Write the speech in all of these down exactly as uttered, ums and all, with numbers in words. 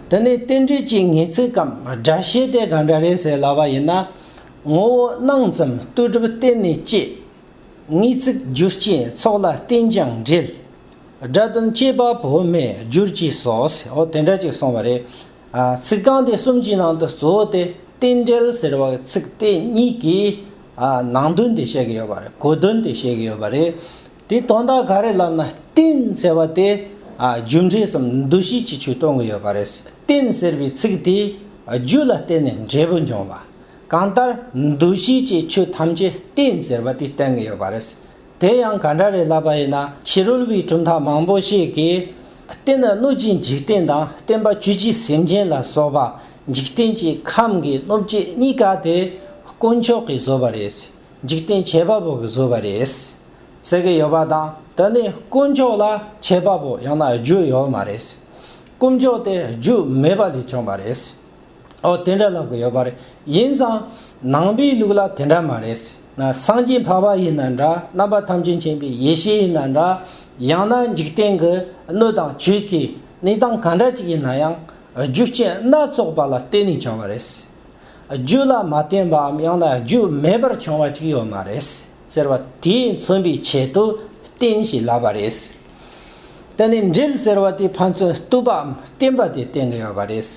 དེ་ནས་རྟེན་འབྲེལ་གྱི་ངེས་ཚིག་གམ་སྒྲ་བཤད་དེ་ག་འདྲ་རེད་ཟེར་ལབ་པ་ཡིན་ན། ངོ་བོ་སྣང་ཙམ་ལྟོས་གྲུབ་རྟེན་ནི་བཅས། ངེས་ཚིག་རྒྱུ་རྐྱེན་ཚོགས་ལ་བརྟེན་ཀྱང་འབྲེལ། སྒྲ་དོན་བཅས་པ་བོ་མེད་བསྒྱུར་བཅས་སོ། འོ་དེ་འདྲ་ཅིག་གསུངས་པ་རེད། ཨ། ཚིག་རྐང་དེ་གསུམ་གྱི་ནང་དུ་གཙོ་བོ་དེ་རྟེན་འབྲེལ་ཟེར་བ་ཚིག་དེ་གཉིས་ཀྱིས། ཨ། ནང་དོན་དེ་བཤད་ཀྱི་ཡོད་པ་རེད། གོ་དོན་དེ་བཤད་ཀྱི་ཡོད་པ་རེད། དེ་དོན་དག་ག་རེ་ལབ་ན། རྟེན་ཟེར་བ་དེ། ཨ། རྒྱུ་འབྲས་སམ་འདུ་ཤེས་ཀྱི་ཆོས་སྟོན་གྱི་ཡོད་པ་རེད། རྟེན་ཟེར་བའི་ཚིག་དེ་རྒྱུ་ལ་བརྟེན་ནས་འབྲས་བུ་འབྱུང་བ། གང་ལྟར་འདུ་ཤེས་ཀྱི་ཆོས་ཐམས་ཅད་རྟེན་ཟེར་བ་དེ་བསྟན་གྱི་ཡོད་པ་རེད། དེ་ཡང་ག་འདྲ་རེད་ལབ་པ་ཡིན་ན། ཕྱི་རོལ་པའི་གྲུབ་མཐའ་མང་པོ་ཞིག་གིས། རྟེན་ནི་གནོད་བྱེད་འཇིག་རྟེན་དང་། བརྟེན་པ་གཅོད་བྱེད་སེམས་ཅན་ལ་སོགས་པ་འཇིག་རྟེན་གྱི་ཁམས་ཀྱི་གནོད་བྱེད་གཉིས་ཀ་དེ་དཀོན་མཆོག་གིས་བཟོས་པ་རེད། འཇིག་རྟེན་བྱེད་པ་པོ་གིས་བཟོས་པ་རེད་ཟེར་གྱི་ཡོད་པ་དང་། དེ་ནི་དཀོན་མཆོག་ལ་བྱེད་པ་པོ་ཡང་ན་རྒྱུ་ཡོད་མ་རེད། དཀོན་མཆོག་དེ་རྒྱུ་མེད་པ་ལས་བྱུང་བ་རེད། འོ་དེ་འདྲ་ལབ་གི་ཡོད་པ་རེད། ཡིན་ཙང་ནང་པའི་ལུགས་ལ་དེ་འདྲ་མ་རེད། ན་སངས་རྒྱས་འཕགས་པ་ཡིན་ན་འདྲ། རྣམ་པ་ཐམས་ཅད་མཁྱེན་པའི་ཡེ་ཤེས་ཡིན་ན་འདྲ། ཡང་ན་འཇིག་རྟེན་གྱི་གནོད་དང་བྱེད་ཀྱི་གནས་སྟངས་ག་འདྲ་ཅིག་ཡིན་ན་ཡང་། རྒྱུ་རྐྱེན་སྣ་ཚོགས་པ་ལ་བརྟེན་ནས་བྱུང་བ་རེད། རྒྱུ་ལ་མ་བརྟེན་པའམ་ཡང་ན་རྒྱུ་མེད་པར་བྱུང་བ་ཅིག་ཡོད་མ་རེད་ཟེར་བ་དེས་མཚོན་པའི་ཆེད་དུ་རྟེན་ཞེས་ལབ་པ་རེད། དེ་ནས་འབྲེལ་ཟེར་བ་དེ་ཕན་ཚུན་ལྟོས་པའམ་བརྟེན་པ་དེ་བསྟན་གྱི་ཡོད་པ་རེད།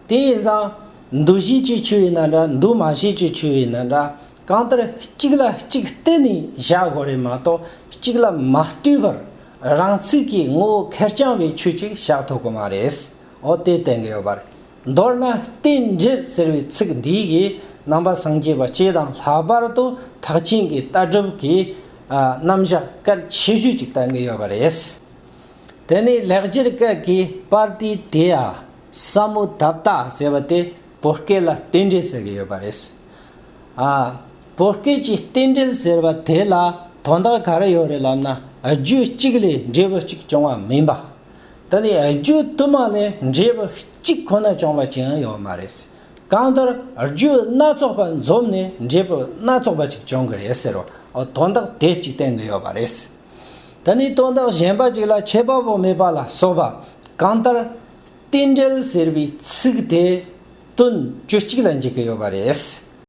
དེ་ཡིན་ཙང་། འདུ་ཤེས་ཀྱི་ཆོས་ཡིན་ན་འདྲ། འདུ་མ་ཤེས་ཀྱི་ཆོས་ཡིན་ན་འདྲ། གང་ལྟར་གཅིག་ལ་གཅིག་བརྟེན་ནས་བཞག་དགོས་རེད་མ་གཏོགས། གཅིག་ལ་མ་ལྟོས་པར་རང་ཚིག་གི་ངོ་བོ་ཁེར་རྐྱང་བའི་ཆོས་གཅིག་བཞག་ཐུབ་ཀྱི་མ་རེད། འོ་དེ་བསྟན་གྱི་ཡོད་པ་རེད། མདོར་ན་རྟེན་འབྲེལ་ཟེར་བའི་ཚིག་འདི་ཡིས་ནང་པ་སངས་རྒྱས་པ་སྤྱི་དང་ལྷག་པར་དུ་ཐེག་ཆེན་གྱི་ལྟ་གྲུབ་ཀྱི། ཨ། རྣམ་གཞག་གལ་ཆེ་ཤོས་ཅིག་བསྟན་གྱི་ཡོད་པ་རེད། དེ་ནས་ལེགས་སྦྱར་སྐད་ཀྱི་པར་ཏི་དེ་ཡ། ས་མུ་དྷབ་ཏ་ཟེར་བ་དེ་བོད་སྐད་ལ་རྟེན་འབྲེལ་ཟེར་གྱི་ཡོད་པ་རེད། ཨ། བོད་སྐད་ཀྱི་རྟེན་འབྲེལ་ཟེར་བ་དེ་ལ་དོན་དག་ག་རེ་ཡོད་རེད་ལབ་ན། རྒྱུ་གཅིག་ལས་འབྲས་བུ་གཅིག་བྱུང་བ་མིན་པ། དེ་ནས་རྒྱུ་དུ་མ་ལས་འབྲས་བུ་གཅིག་ཁོ་ན་བྱུང་བ་ཅིག་ཡང་ཡོད་མ་རེད། གང་ལྟར་རྒྱུ་སྣ་ཚོགས་པ་འཛོམས་ནས་འབྲས་བུ་སྣ་ཚོགས་པ་ཅིག་བྱུང་གི་རེད་ཟེར་བ། འོ་དོན་དག་དེ་གཅིག་བསྟན་གྱི་ཡོད་པ་རེད། དེ་ནས་དོན་དག་གཞན་པ་ཅིག་ལ་ཁྱད་པར་བོ་མེད་པ་ལ་སོགས་པ། གང་ལྟར་རྟེན་འབྲེལ་ཟེར་བའི་ཚིག་དེ་དོན་བཅུ་གཅིག་ལ་འཇུག་གི་ཡོད་པ་རེད།